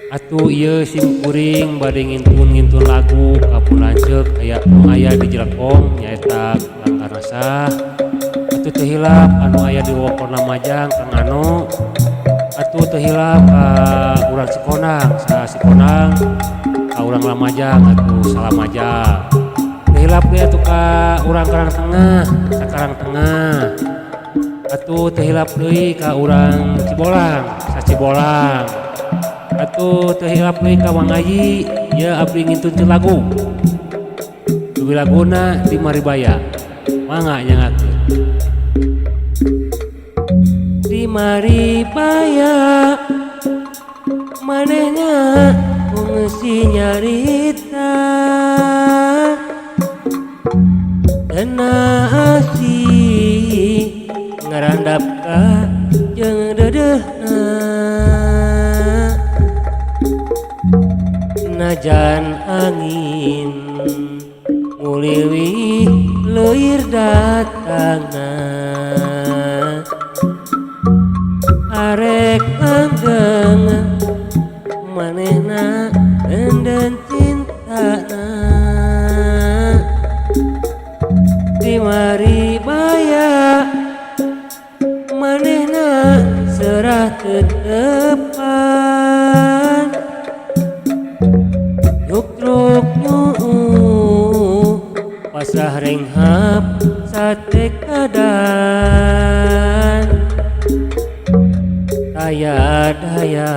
Atuh ieu sim kuring bade ngintun-ngintun lagu ka pun lanceuk aya nu aya di Jelekong nyaeta Kang Karnasah. Atuh teu hilap anu aya di Wewengkon Lamajang Kang Ano. Atuh teu hilap ka urang Cikondang, sa Cikondang ka urang Lamajang atuh Salamajang. Teu hilap deui atuh ka urang Karang Tengah, sa Karang Tengah. Atuh teu hilap deui ka urang Cibolang, sa Cibolang. Atuh teu hilap deui ka Mang Ayi, ieu abdi ngintun lagu. Duwi laguna di Maribaya. Mangga nyangakeun. Di Maribaya manehna kungsi nyarita dena asih ngarandap ka jeung deudeuhna najan angin nguliwih leuir datangna arek langgeng manehna denden cintana di Maribaya manehna serah tetepan nyukruk nyuu pasrah renghap sate kadan daya daya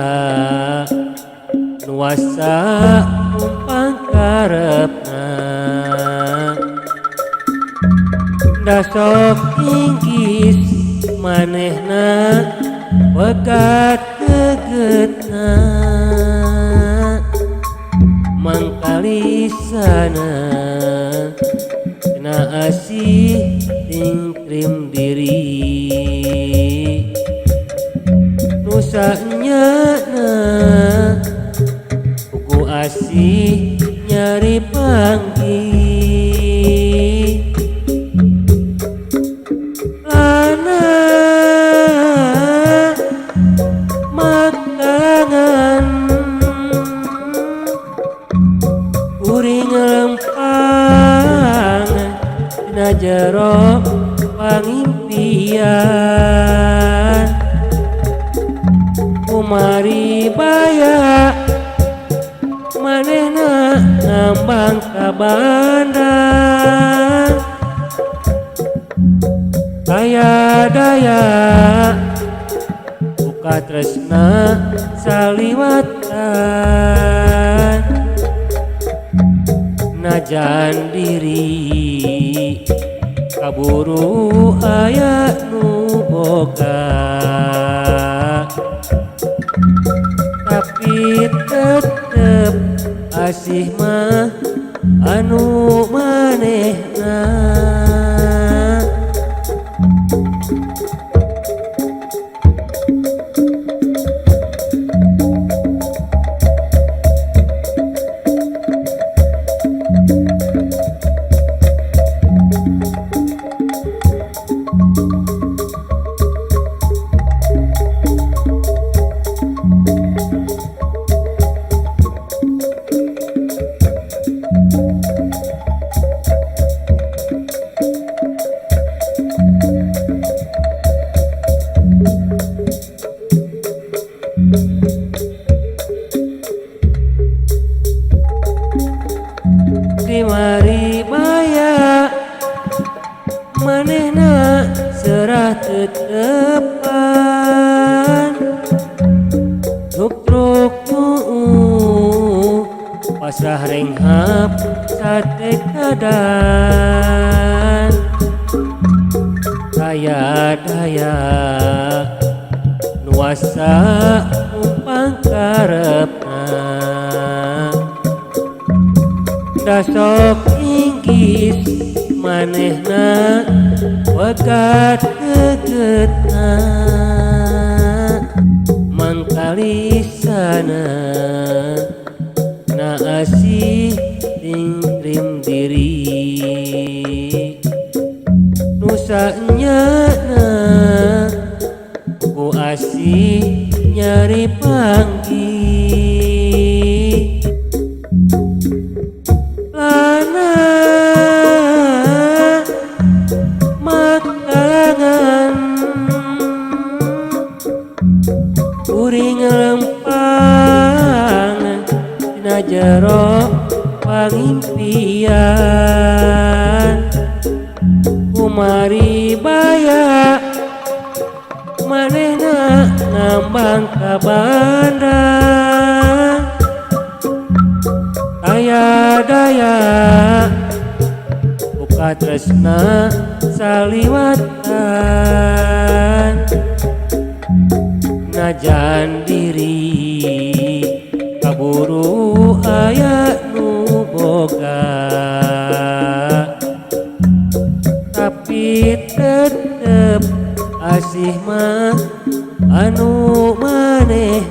nuasa numpang karepna dasok inggis manehna pegat gegetna mangkalisana kena asih tingkrim diri nusa nyana buku asih nyari panggih lana makangan kuring lempang dina jero pangimpian Maribaya manehna ngambang ka bandang daya daya buka tresna saliwatan najan diri kaburu aya nu boga tapi tetep asih mah anu manehna. Di Maribaya manehna serah tetepan truk nuu pasrah renghap sate kadan daya daya nuasa numpang karepna dasok inggis manehna wegat gegetna mangkalisana na asih tingkrim diri nusa nyana ku asih nyari panggih. Jero pangimpian kumari baya manehna ngambang ka banda aya daya buka tresna saliwatan najan diri kaburu aya nu boga tapi tetep asih mah anu maneh.